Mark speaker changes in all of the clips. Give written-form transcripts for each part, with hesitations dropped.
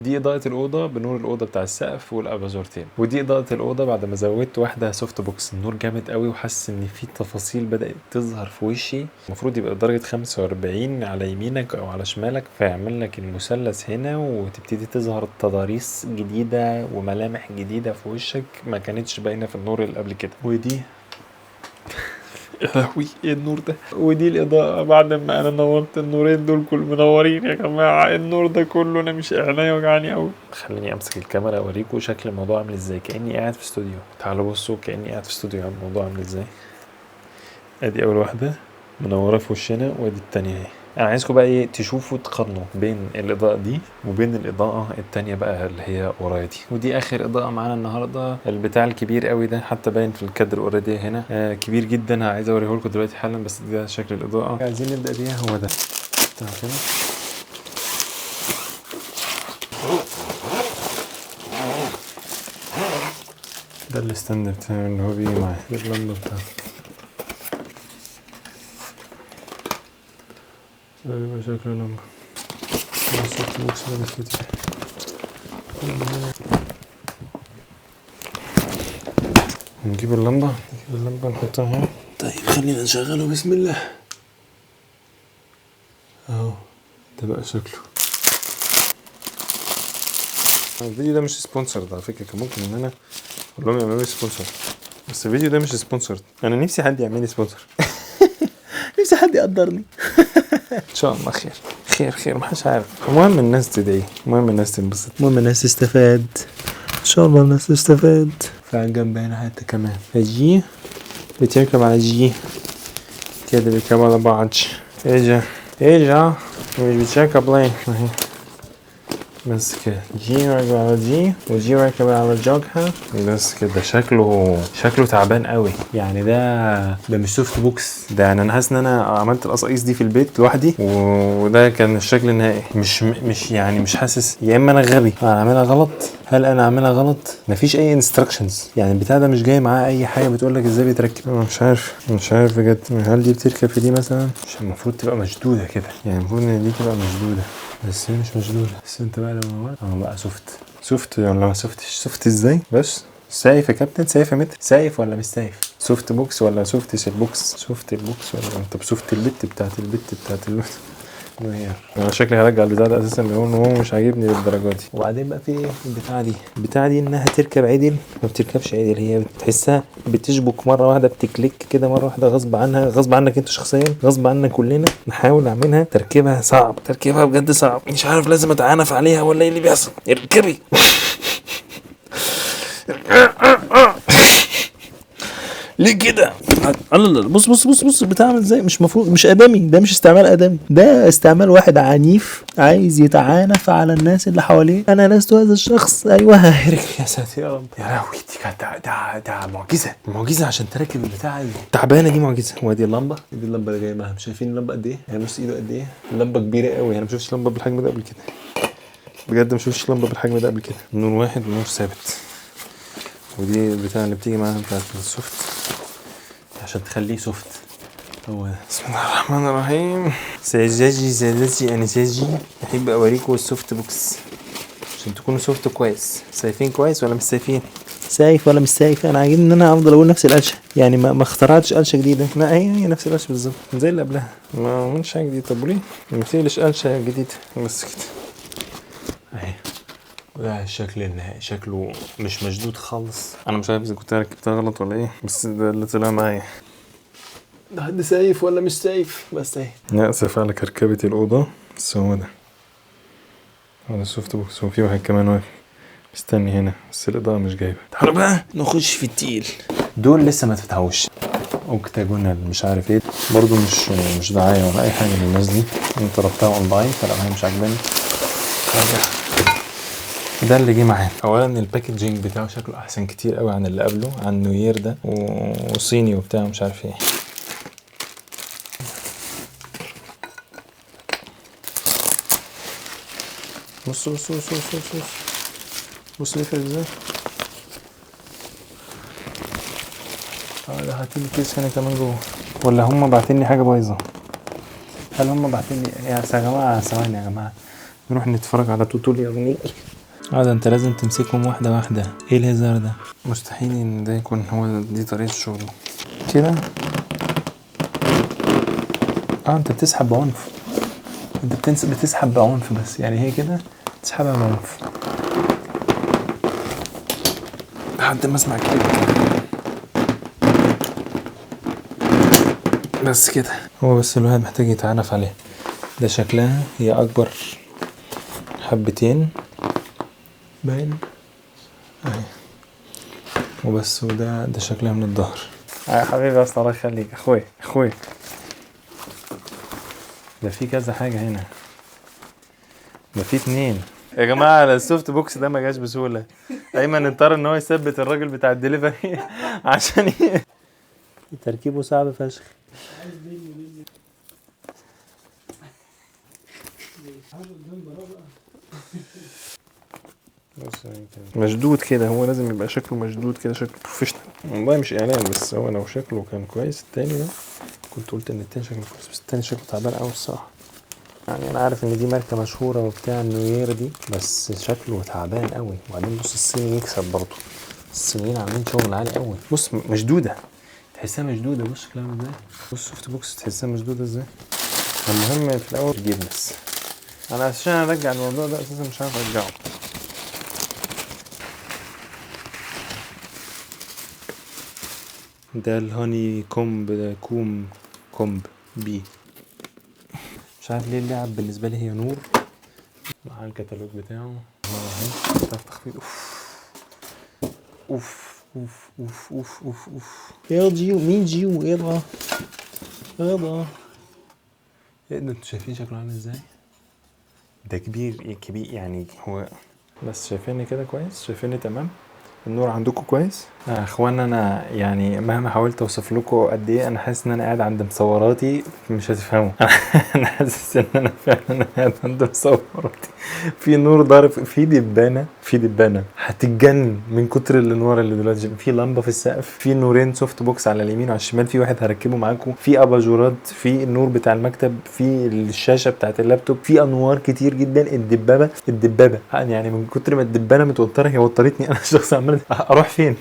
Speaker 1: دي اضاءه الاوضة بنور الاوضة بتاع السقف والاباجورتين، ودي اضاءه الاوضة بعد ما زودت واحدة soft box. النور جامد قوي، وحاسس ان في تفاصيل بدات تظهر في وشي. المفروض يبقى درجه 45 على يمينك او على شمالك، فيعمل لك المثلث هنا وتبتدي تظهر تضاريس جديدة وملامح جديدة في وشك ما كانتش باينة في النور اللي قبل كده. ودي يا لهوي ايه النور ده. ودي الاضاءة بعد ما انا نورت النورين دول كل منورين يا جماعة. النور ده كله انا مش عينيا وجعاني قوي. خليني امسك الكاميرا اوريكم شكل الموضوع عامل ازاي، كاني قاعد في استوديو. تعالوا بصوا كاني قاعد في استوديو الموضوع عامل ازاي. ادي اول واحدة منورة في وشنا، وادي التانية اهي. انا عايزكم بقى ايه تشوفوا تقارنوا بين الاضاءة دي وبين الاضاءة التانية بقى اللي هي ورايا دي. ودي اخر اضاءه معانا النهارده، البتاع الكبير قوي ده حتى باين في الكادر already هنا، كبير جدا. عايز اوريه لكم دلوقتي حالا، بس ده شكل الاضاءة عايزين نبدا بيها. هو ده تعالوا كده. ده ال stand بتاعه اللي هو بيجي معاه، ده اللمبة بتاعته، ده بيبقى شكله لمبة. ال soft box ده بيتفتح. نجيب اللمبة، نجيب اللمبة نحطها هنا. طيب خلينا نشغله، بسم الله. اهو ده بقى شكله. الفيديو ده مش sponsored على فكرة، كان ممكن ان انا اقول لهم يعملوا لي sponsor، بس الفيديو ده مش sponsored. انا نفسي حد يعمل لي sponsor.
Speaker 2: نفسي حد يقدرني.
Speaker 1: ان شاء الله خير خير خير، محدش عارف. المهم الناس تدعي، المهم الناس تنبسط،
Speaker 2: المهم الناس تستفاد ان شاء الله، الناس تستفاد.
Speaker 1: في جنب هنا حتة كمان، G بتركب على G كده، بيركبوا على بعض. اجا اجا مش بتركب ليه؟ اهي بس كده، G راكب على G و G راكب على جوجها. بس كده شكله تعبان قوي يعني. ده مش soft box ده، يعني انا حاسس ان انا عملت القصاقيص دي في البيت لوحدي، وده كان الشكل النهائي. مش يعني مش حاسس، يا اما انا غبي انا عاملها غلط. هل انا عاملها غلط؟ مفيش اي instructions يعني، البتاع ده مش جاي معاه اي حاجة بتقول لك ازاي بيتركب. انا مش عارف بجد. هل دي بتركب في دي مثلا؟ مش المفروض تبقى مشدودة كده يعني، المفروض ان دي تبقى مشدودة، بس هي مش مشدودة. بس انت بقى لما بقى soft soft ولا ما soft ش؟ soft ازاي؟ بس safe يا كابتن، safe يا متر، safe ولا مش safe؟ soft box ولا soft ال box؟ soft ال box ولا انت ب soft البت بتاعت البت بتاعت البت؟ انا شكلي هرجع البتاع ده اساسا، لان هو مش عاجبني للدرجة دي. وبعدين بقى في ايه البتاعه دي؟ البتاعه دي انها تركب عدل، ما بتركبش عدل، هي بتحسها بتشبك مرة واحدة، بت click كده مرة واحدة غصب عنها، غصب عنك انت شخصيا، غصب عنا كلنا. نحاول نعملها، تركيبها صعب، تركيبها بجد صعب، مش عارف لازم اتعانف عليها ولا ايه اللي بيحصل. اركبي.
Speaker 2: ليه كده؟ الله، بص بص بص بص بتعمل ازاي. مش مفروض، مش ادمي ده، مش استعمال ادمي ده، استعمال واحد عنيف عايز يتعانف على الناس اللي حواليه. انا لست هذا الشخص. ايوه
Speaker 1: يا ساتر يا رب، يا لهوي، دي كانت ده معجزه، معجزه عشان تركب البتاعه دي تعبانة، دي معجزه. وادي اللمبة، دي اللمبة اللي جاية معاها. مش شايفين اللمبة قد ايه؟ يعني بص ايده قد ايه، اللمبة كبيرة قوي. انا ما شفتش لمبة بالحجم ده قبل كده بجد، ما شفتش لمبة بالحجم ده قبل كده. نور واحد ونور ثابت، ودي البتاع اللي بتيجي معاها بتاعت ال soft عشان تخليه soft. هو بسم الله الرحمن الرحيم. ساجاجي سادتي انساجي، احب اوريكم ال soft box عشان تكونوا soft كويس. شايفين كويس ولا مش شايفين؟
Speaker 2: safe ولا مش safe؟ انا عاجبني ان انا افضل اقول نفس القلشه يعني، ما اخترعتش قلشه جديدة.
Speaker 1: لا هي نفس القلشه بالظبط زي اللي قبلها، ما عملتش حاجة جديدة. طب وليه ما تقلش قلشه جديدة؟ بس كده اهي. ده الشكل النهائي، شكله مش مشدود خالص. انا مش عارف اذا كنت ركبتها غلط ولا ايه، بس ده اللي طلع معايا.
Speaker 2: ده حد safe ولا مش safe؟ بس اهي.
Speaker 1: نأسف على كركبة الأوضة، بس هو ده، هو ده ال soft box. وفي واحد كمان واقف مستني هنا، بس الإضاءة مش جايبة.
Speaker 2: تعالوا بقى نخش في التقيل.
Speaker 1: دول لسه ما اتفتحوش، octagonal مش عارف ايه، برضو مش دعاية ولا أي حاجة للناس دي. أنا طلبتها أونلاين فلو هي مش عاجباني راجع. ده اللي جه معانا. اولا ال packaging بتاعه شكله احسن كتير قوي عن اللي قبله، عن نوير ده، وصيني وبتاع مش عارف ايه. بص بص بص بص بص بص بص بيفرق ازاي. ده حاطين كيس هنا كمان جوه، ولا هم باعتين لي حاجة بايظة؟ هل هم باعتين لي يا جماعة؟ ثواني يا جماعة، نروح نتفرج على tutorial. ده انت لازم تمسكهم واحدة واحدة. ايه الهزار ده؟ مستحيل ان ده يكون هو دي طريقه شغله كده. انت بتسحب بعنف، انت بتسحب بعنف بس، يعني هي كده تسحبها بعنف لحد ما اسمع كده بس كده. هو بس الواحد محتاج يتعنف عليها. ده شكلها هي اكبر حبتين باين اهي وبس. وده شكلها من الظهر. يا حبيبي اصلا الله يخليك اخوي اخوي. ده في كذا حاجة هنا، ده في 2 يا جماعة. ال soft box ده ما جاش بسهولة. ايمن اضطر ان هو يثبت الراجل بتاع الدليفري عشان
Speaker 2: تركيبه صعب فشخ.
Speaker 1: مشدود كده، هو لازم يبقى شكله مشدود كده، شكله professional. والله مش اعلان، بس هو لو شكله كان كويس التاني ده كنت قلت ان التاني شكله كويس، بس التاني شكله تعبان قوي الصراحة. يعني انا عارف ان دي ماركة مشهورة وبتاع النوير دي، بس شكله تعبان قوي. وبعدين بص الصيني يكسب برضه، الصينيين عاملين شغل عالي قوي. بص مشدودة، تحسها مشدودة. بص شكلها عامل ازاي، بص soft box تحسها مشدودة ازاي. المهم في الاول تجيب بس انا عشان ارجع الموضوع ده اساسا مش عارف ارجعه. ده ال honeycomb، ده comb بي. مش عارف ليه اللعب بالنسبة لي هي نور مع الكتالوج بتاعه. اهي بتاع تخفيض. اوف اوف اوف اوف اوف اوف اوف.
Speaker 2: يا جيو مين جيو؟ ايه ده؟ ايه ده؟
Speaker 1: ايه ده؟ انتوا شايفين شكله عامل ازاي؟ ده كبير كبير يعني هو. بس شايفيني كده كويس؟ شايفيني تمام؟ النور عندكم كويس؟ اخوانا انا يعني مهما حاولت اوصف لكم قد ايه انا حاسس ان انا قاعد عند مصوراتي مش هتفهموا. انا حاسس ان انا فعلا قاعد عند مصوراتي. في نور ضارب، في دبانه، في دبانه هتتجنن من كتر الانوار اللي دلوقتي. في لمبة في السقف، في نورين soft box على اليمين وعلى الشمال، في واحد هركبه معاكم، في اباجورات، في النور بتاع المكتب، في الشاشة بتاعت اللابتوب، في انوار كتير جدا. الدبابة، الدبابة يعني من كتر ما الدبانه متوترة هي وترتني انا شخص عمال اروح فين؟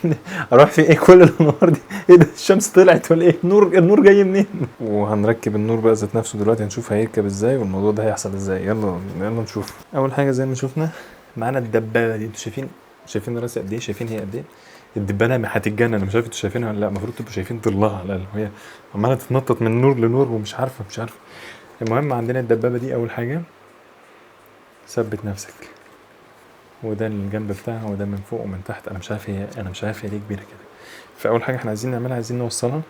Speaker 1: اروح فين؟ ايه كل الانوار دي؟ ايه ده؟ الشمس طلعت ولا ايه؟ النور، النور جاي منين؟ وهنركب النور بقى ذات نفسه دلوقتي، هنشوف هيركب ازاي والموضوع ده هيحصل ازاي. يلا يلا نشوف. اول حاجة زي ما شفنا معانا الدبابة دي، انتوا شايفين، شايفين راسي قد ايه؟ شايفين هي قد ايه؟ الدبانه هتتجنن. انا مش عارف انتوا شايفينها ولا لا، المفروض تبقوا شايفين ضلها على الاقل، وهي عماله تتنطط من نور لنور ومش عارفه مش عارفه. المهم عندنا الدبابة دي. اول حاجة ثبت نفسك، وده الجنب بتاعها وده من فوق ومن تحت. انا مش عارف هي، انا مش عارف هي ليه كبيرة كده. فاول حاجة احنا عايزين نعملها، عايزين نوصلها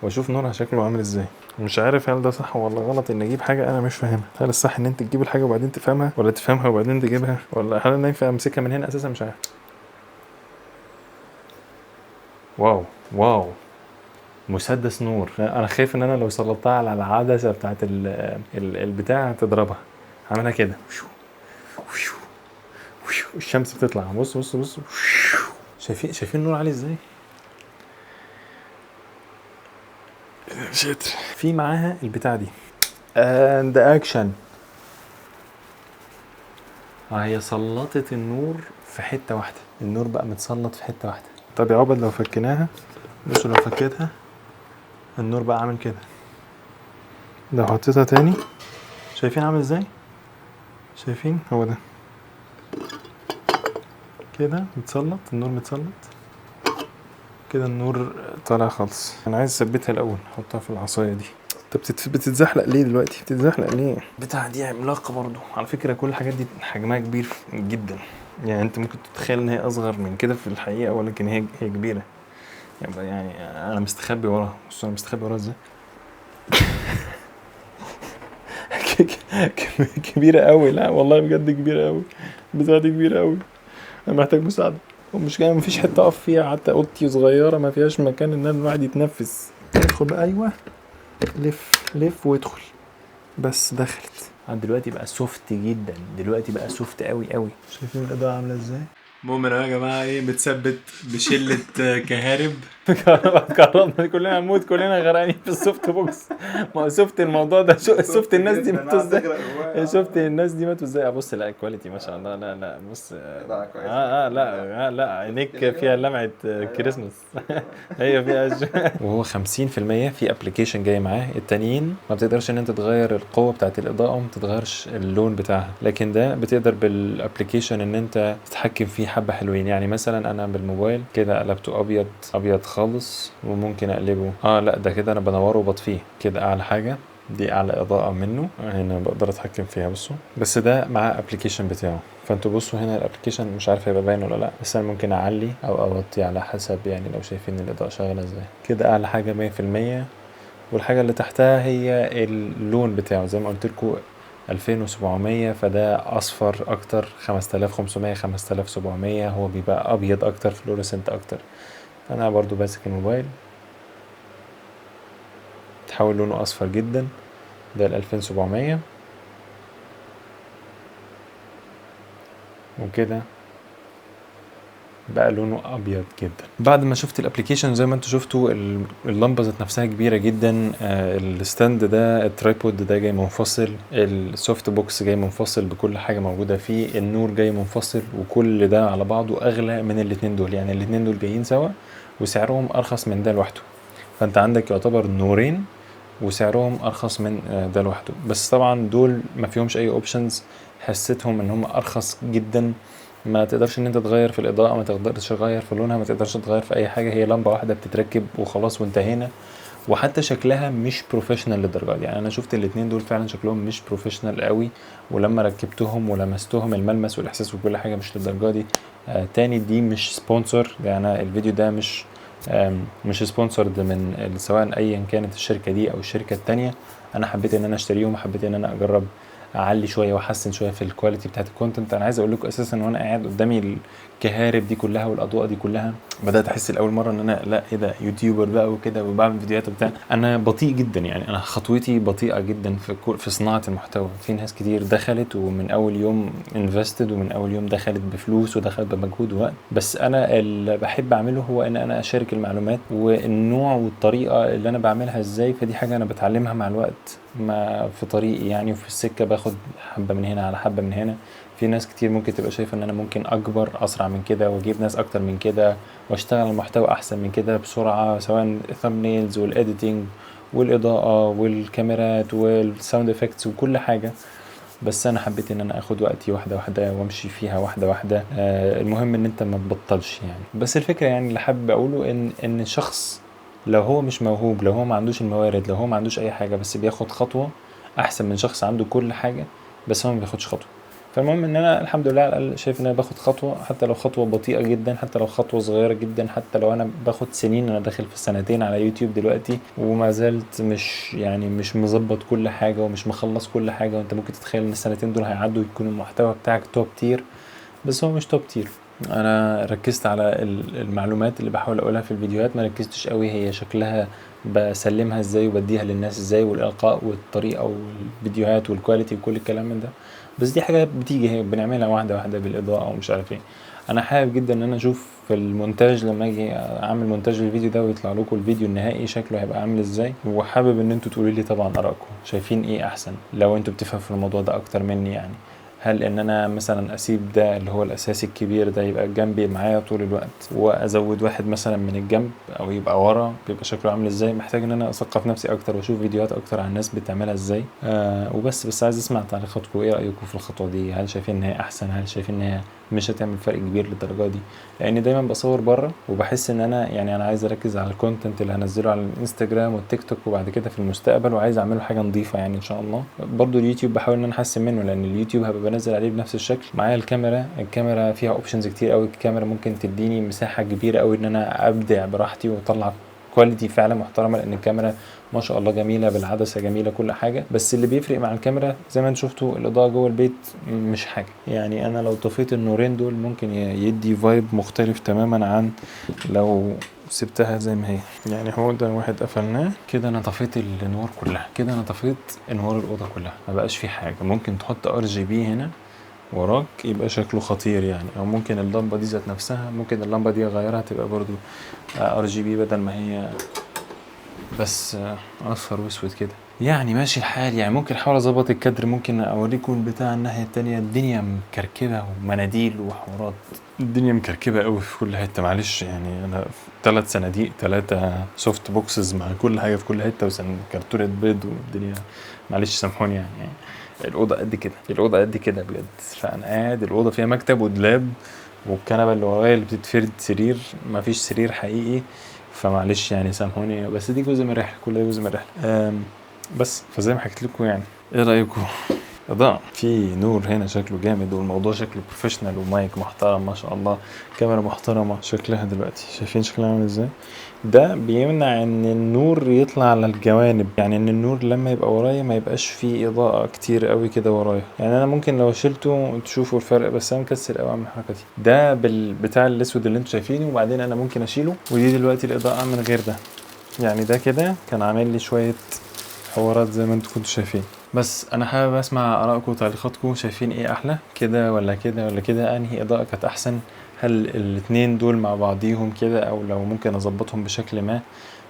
Speaker 1: واشوف نورها شكله عامل ازاي. مش عارف هل ده صح ولا غلط ان اجيب حاجة انا مش فاهمها. هل الصح ان انت تجيب الحاجة وبعدين تفهمها، ولا تفهمها وبعدين تجيبها، ولا هل انا ينفع امسكها من هنا اساسا؟ مش عارف. wow wow، مسدس نور. انا خايف ان انا لو سلطتها على العدسة بتاعت البتاع تضربها. عاملها كده، الشمس بتطلع. بص بص بص، شايفين، شايفين النور عالي ازاي؟ مش قادر. في معاها البتاع دي and action. هي سلطت النور في حتة واحدة، النور بقى متسلط في حتة واحدة. طب يا عبد لو فكناها، بصوا لو فكيتها النور بقى عامل كده. لو حطيتها تاني شايفين عامل ازاي؟ شايفين هو ده كده متسلط، النور متسلط كده، النور طالع خالص. انا عايز اثبتها الاول، احطها في العصاية دي. طب بتتزحلق ليه دلوقتي؟ بتتزحلق ليه؟ بتاع دي عملاقة برضو على فكرة، كل الحاجات دي حجمها كبير جدا، يعني انت ممكن تتخيل ان هي اصغر من كده في الحقيقة، ولكن هي كبيرة. يعني انا مستخبي وراها. بصوا انا مستخبي وراها ازاي. كبيرة قوي. لا والله بجد كبيرة قوي، البتاعه دي كبيرة قوي. انا محتاج مساعدة، ومش جاي، مفيش حتة اقف فيها، حتى اوضتي صغيرة ما فيهاش مكان ان الواحد يتنفس. ادخل بقى، ايوه لف لف وادخل. بس دخلت. دلوقتي بقى soft جدا، دلوقتي بقى soft قوي قوي. شايفين الاضاءة عامله ازاي؟ المهم انا يا جماعة ايه، متثبت بشله كهارب. كهربنا كلنا هنموت، كلنا غرقانين في ال soft box. ما شفت الموضوع ده، شفت الناس دي ماتوا ازاي؟ شفت الناس دي ماتوا ازاي؟ بص لا quality ما شاء الله. لا لا بص، اه لا لا عينيك فيها لمعة كريسماس. هي فيها وهو 50% في application جاي معاه. التانيين ما بتقدرش ان انت تغير القوة بتاعت الاضاءة وما بتتغيرش اللون بتاعها، لكن ده بتقدر بال application ان انت تتحكم فيه حبه حلوين. يعني مثلا انا بالموبايل كده قلبته ابيض ابيض خالص، وممكن اقلبه لا ده كده انا بنوره وبطفيه كده. اعلى حاجة دي اعلى اضاءه منه هنا بقدر اتحكم فيها. بصوا بس ده مع application بتاعه، فانتوا بصوا هنا ال application مش عارف هيبقى باين ولا لا، بس انا ممكن اعلي او اوطي على حسب، يعني لو شايفين الاضاءة شغالة ازاي. كده اعلى حاجة 100%، والحاجة اللي تحتها هي اللون بتاعه زي ما قلت لكم 2700، فده اصفر اكتر. 5500 5700 هو بيبقى ابيض اكتر، fluorescent اكتر. فانا برضو ماسك الموبايل تحول لونه اصفر جدا، ده ال 2700 وكده بقى لونه ابيض جدا. بعد ما شفت ال application زي ما انتم شفتوا اللمبة ذات نفسها كبيرة جدا، ال stand ده ال tripod ده جاي منفصل، ال soft box جاي منفصل بكل حاجة موجودة فيه، النور جاي منفصل، وكل ده على بعضه اغلى من الاتنين دول. يعني الاتنين دول جايين سوا وسعرهم ارخص من ده لوحده، فانت عندك يعتبر نورين وسعرهم ارخص من ده لوحده. بس طبعا دول ما فيهمش اي options، حسيتهم ان هم ارخص جدا. ما تقدرش ان انت تغير في الاضاءة، ما تقدرش تغير في لونها، ما تقدرش تغير في اي حاجة، هي لمبة واحدة بتتركب وخلاص وانتهينا. وحتى شكلها مش professional للدرجة دي، يعني انا شفت الاتنين دول فعلا شكلهم مش professional قوي، ولما ركبتهم ولمستهم الملمس والاحساس وكل حاجة مش للدرجة دي. تاني دي مش sponsor، يعني الفيديو ده مش sponsored من سواء ايا كانت الشركة دي او الشركة التانية. انا حبيت ان انا اشتريهم، وحبيت ان انا اجرب اعلي شوية واحسن شوية في ال quality بتاعت ال content. انا عايز اقول لكم اساسا وانا قاعد قدامي الكهارب دي كلها والاضواء دي كلها، بدات احس لاول مرة ان انا لا ايه ده، YouTuber بقى وكده وبعمل فيديوهات وبتاع. انا بطيء جدا، يعني انا خطوتي بطيئه جدا في صناعة المحتوى. في ناس كتير دخلت ومن اول يوم invested، ومن اول يوم دخلت بفلوس ودخلت بمجهود ووقت، بس انا اللي بحب اعمله هو ان انا اشارك المعلومات والنوع والطريقة اللي انا بعملها ازاي. فدي حاجة انا بتعلمها مع الوقت، ما في طريقي يعني، وفي السكة باخد حبه من هنا على حبه من هنا. في ناس كتير ممكن تبقى شايفه ان انا ممكن اكبر اسرع من كده واجيب ناس اكتر من كده واشتغل على محتوى احسن من كده بسرعة، سواء ال thumbnails وال editing والاضاءة والكاميرات وال sound effects وكل حاجة. بس انا حبيت ان انا اخد وقتي واحدة واحدة وامشي فيها واحدة واحدة. المهم ان انت ما تبطلش يعني. بس الفكرة يعني اللي حابب اقوله ان شخص لو هو مش موهوب، لو هو ما عندوش الموارد، لو هو ما عندوش اي حاجة، بس بياخد خطوة احسن من شخص عنده كل حاجة بس هو ما بياخدش خطوة. فالمهم ان انا الحمد لله على الاقل شايف ان انا باخد خطوة، حتى لو خطوة بطيئه جدا، حتى لو خطوة صغيرة جدا، حتى لو انا باخد سنين. انا داخل في سنتين على يوتيوب دلوقتي وما زلت مش مظبط كل حاجة ومش مخلص كل حاجة. وانت ممكن تتخيل ان السنتين دول هيعدوا يكون المحتوى بتاعك top tier، بس هو مش top tier. انا ركزت على المعلومات اللي بحاول اقولها في الفيديوهات، ما ركزتش قوي هي شكلها بسلمها ازاي وبديها للناس ازاي، والالقاء والطريقة والفيديوهات وال quality وكل الكلام من ده. بس دي حاجة بتيجي هي بنعملها واحدة واحدة بالاضاءة ومش عارف ايه. انا حابب جدا ان انا اشوف في المونتاج لما اجي اعمل مونتاج للفيديو ده ويطلع لكم الفيديو النهائي شكله هيبقى عامل ازاي، وحابب ان انتوا تقولوا لي طبعا ارائكم، شايفين ايه احسن لو انتوا بتفهموا في الموضوع ده اكتر مني. يعني هل ان انا مثلا اسيب ده اللي هو الاساسي الكبير ده يبقى جنبي معايا طول الوقت، وازود واحد مثلا من الجنب او يبقى ورا، بيبقى شكله عامل ازاي؟ محتاج ان انا اثقف نفسي اكتر واشوف فيديوهات اكتر عن الناس بتعملها ازاي. وبس عايز اسمع تعليقاتكم، ايه رايكم في الخطوة دي؟ هل شايفين ان هي احسن؟ هل شايفين ان هي مش هتعمل فرق كبير للدرجة دي؟ لان دايما بصور بره وبحس ان انا يعني انا عايز اركز على ال content اللي هنزله على الانستجرام والتيك توك وبعد كده في المستقبل، وعايز اعمله حاجة نظيفة يعني ان شاء الله. برضو اليوتيوب بحاول ان انا احسن منه، لان اليوتيوب هبقى بنزل عليه بنفس الشكل. معايا الكاميرا فيها options كتير قوي، الكاميرا ممكن تديني مساحة كبيرة قوي ان انا ابدع براحتي واطلع quality فعلا محترمه، لان الكاميرا ما شاء الله جميلة بالعدسه، جميلة كل حاجة. بس اللي بيفرق مع الكاميرا زي ما انتم شفتوا الاضاءة جوه البيت مش حاجة، يعني انا لو طفيت النورين دول ممكن يدي vibe مختلف تماما عن لو سبتها زي ما هي. يعني هو ده واحد قفلناه كده، انا طفيت الانوار كلها كده، انا طفيت انوار الاوضة كلها، ما بقاش في حاجة. ممكن تحط RGB هنا وراك يبقى شكله خطير يعني. او ممكن اللمبة دي ذات نفسها، ممكن اللمبة دي اغيرها تبقى برضو RGB بدل ما هي بس اصفر واسود كده يعني. ماشي الحال يعني. ممكن احاول اظبط الكادر، ممكن اوريكم البتاع الناحية التانية. الدنيا مكركبه ومناديل وحوارات، الدنيا مكركبه قوي في كل حتة، معلش يعني. انا 3 صناديق، 3 soft boxes مع كل حاجة في كل حتة، وكرتونه بيض والدنيا، معلش سامحوني يعني. الاوضة قد كده، الاوضة قد كده بجد. فانا قاعد الاوضة فيها مكتب ودولاب، والكنبه اللي ورايا اللي بتتفرد سرير، مفيش سرير حقيقي، فمعلش يعني سامحوني، بس دي جزء من الرحلة، كل ده جزء من الرحلة. بس فزي ما حكيت لكم يعني. ايه رايكم؟ اضاءة في نور هنا شكله جامد، والموضوع شكله professional، ومايك محترم ما شاء الله، كاميرا محترمة شكلها دلوقتي، شايفين شكلها عامل ازاي؟ ده بيمنع ان النور يطلع على الجوانب، يعني ان النور لما يبقى ورايا ما يبقاش فيه اضاءة كتير قوي كده ورايا. يعني انا ممكن لو شلته تشوفوا الفرق، بس انا مكسل قوي اعمل الحركة دي. ده بالبتاع الاسود اللي انتوا شايفينه، وبعدين انا ممكن اشيله، ودي دلوقتي الاضاءة من غير ده. يعني ده كده كان عامل لي شوية حوارات زي ما انتوا كنتوا شايفين. بس انا حابب اسمع ارائكم وتعليقاتكم، شايفين ايه احلى، كده ولا كده ولا كده؟ انهي اضاءة كانت احسن؟ هل الاتنين دول مع بعضيهم كده، او لو ممكن اظبطهم بشكل ما،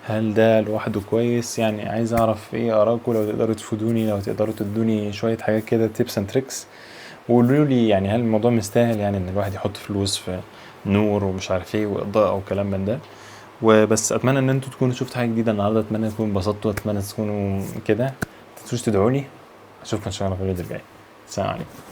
Speaker 1: هل ده لوحده كويس؟ يعني عايز اعرف ايه ارائكم، لو تقدروا تفيدوني، لو تقدروا تدوني شوية حاجات كده tips and tricks، وقولوا لي يعني هل الموضوع مستاهل يعني ان الواحد يحط فلوس في نور ومش عارف ايه واضاءة وكلام من ده. وبس اتمنى ان انتوا تكونوا شفتوا حاجة جديدة النهارده، اتمنى تكونوا انبسطتوا، اتمنى تكونوا كده. ما تنسوش تدعوا لي، اشوفكم ان شاء الله في الفيديو الجاي. السلام عليكم.